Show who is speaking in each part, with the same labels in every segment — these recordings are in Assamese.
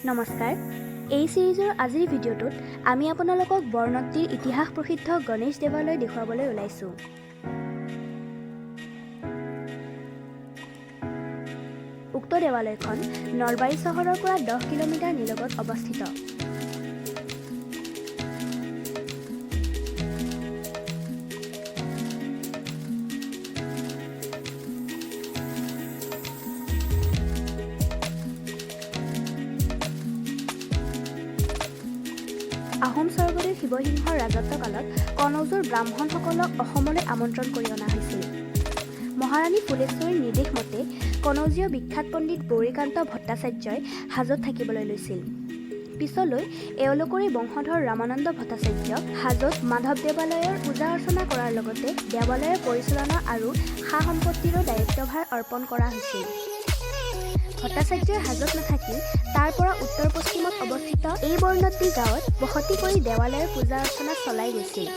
Speaker 1: নমস্কাৰ। এই ছিৰিজৰ আজিৰ ভিডিঅ'টোত আমি আপোনালোকক বৰনদীৰ ইতিহাস প্ৰসিদ্ধ গণেশ দেৱালয় দেখুৱাবলৈ ওলাইছোঁ। উক্ত দেৱালয়খন নলবাৰী চহৰৰ পৰা 10 কিলোমিটাৰ নিলগত অৱস্থিত। আহোম স্বৰ্গদেউ শিৱসিংহৰ ৰাজত্বকালত কনৌজৰ ব্ৰাহ্মণসকলক অসমলৈ আমন্ত্ৰণ কৰি অনা হৈছিল। মহাৰাণী ফুলেশ্বৰীৰ নিৰ্দেশ মতে কনৌজীয় বিখ্যাত পণ্ডিত গৌৰীকান্ত ভট্টাচাৰ্যই হাজোত থাকিবলৈ লৈছিল। পিছলৈ এওঁলোকৰে বংশধৰ ৰামানন্দ ভট্টাচাৰ্য হাজোত মাধৱ দেৱালয়ৰ পূজা অৰ্চনা কৰাৰ লগতে দেৱালয়ৰ পৰিচালনা আৰু সা সম্পত্তিৰো দায়িত্বভাৰ অৰ্পণ কৰা হৈছিল। ভট্টাচাৰ্যই হাজোত নাথাকি তাৰ পৰা উত্তৰ পশ্চিমত অৱস্থিত এই বৰনদী গাঁৱত বসতি কৰি দেৱালয়ৰ পূজা অৰ্চনা চলাই গৈছিল।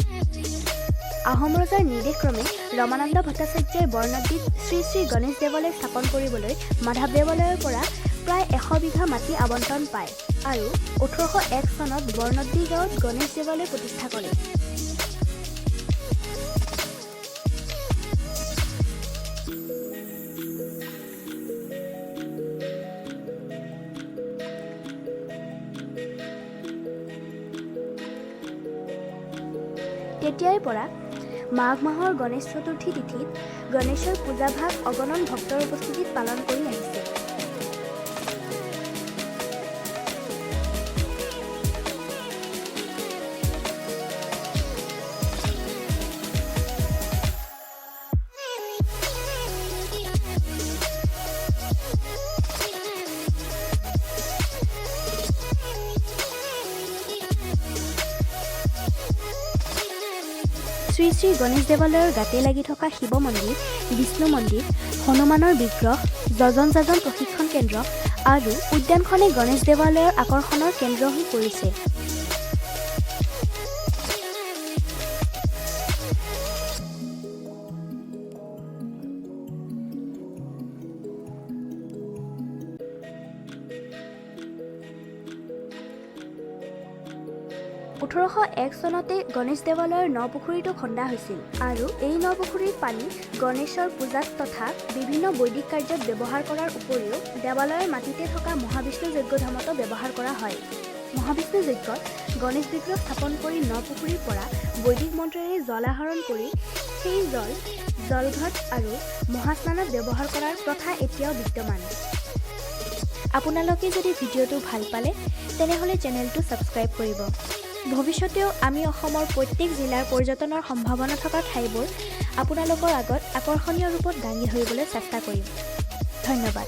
Speaker 1: আহোম ৰজাৰ নিৰ্দেশক্ৰমে ৰমানন্দ ভট্টাচাৰ্যই বৰনদীত শ্ৰী শ্ৰী গণেশ দেৱালয় স্থাপন কৰিবলৈ মাধৱ দেৱালয়ৰ পৰা প্ৰায় 100 বিঘা মাটি আবণ্টন পায় আৰু 1801 চনত বৰনদী গাঁৱত গণেশ দেৱালয় প্ৰতিষ্ঠা কৰে। তেতিয়াৰ পৰা মাঘ মাহৰ গণেশ চতুৰ্থী তিথিত গণেশৰ পূজাভাগ অগণন ভক্তৰ উপস্থিতিত পালন কৰি আহিছে। শ্ৰী শ্ৰী গণেশ দেৱালয়ৰ গাতে লাগি থকা শিৱ মন্দিৰ, বিষ্ণু মন্দিৰ, হনুমানৰ বিগ্ৰহ, যজন যাজন প্ৰশিক্ষণ কেন্দ্ৰ আৰু উদ্যানখনে গণেশ দেৱালয়ৰ আকৰ্ষণৰ কেন্দ্ৰ হৈ পৰিছে। 1801 চনতে গণেশ দেৱালয়ৰ নপুখুৰীটো খন্দা হৈছিল আৰু এই নপুখুৰীৰ পানী গণেশৰ পূজাত তথা বিভিন্ন বৈদিক কাৰ্যত ব্যৱহাৰ কৰাৰ উপৰিও দেৱালয়ৰ মাটিতে থকা মহাবিষ্ণু যজ্ঞধামতো ব্যৱহাৰ কৰা হয়। মহাবিষ্ণু যজ্ঞত গণেশ বিগ্ৰহ স্থাপন কৰি নপুখুৰীৰ পৰা বৈদিক মন্ত্ৰেৰে জল আহৰণ কৰি সেই জল জলঘট আৰু মহাস্নানত ব্যৱহাৰ কৰাৰ প্ৰথা এতিয়াও বিদ্যমান। আপোনালোকে যদি ভিডিঅ'টো ভাল পালে, তেনেহ'লে চেনেলটো ছাবস্ক্ৰাইব কৰিব। ভৱিষ্যতেও আমি অসমৰ প্ৰত্যেক জিলাৰ পৰ্যটনৰ সম্ভাৱনা থকা ঠাইবোৰ আপোনালোকৰ আগত আকৰ্ষণীয় ৰূপত দাঙি ধৰিবলৈ চেষ্টা কৰিম। ধন্যবাদ।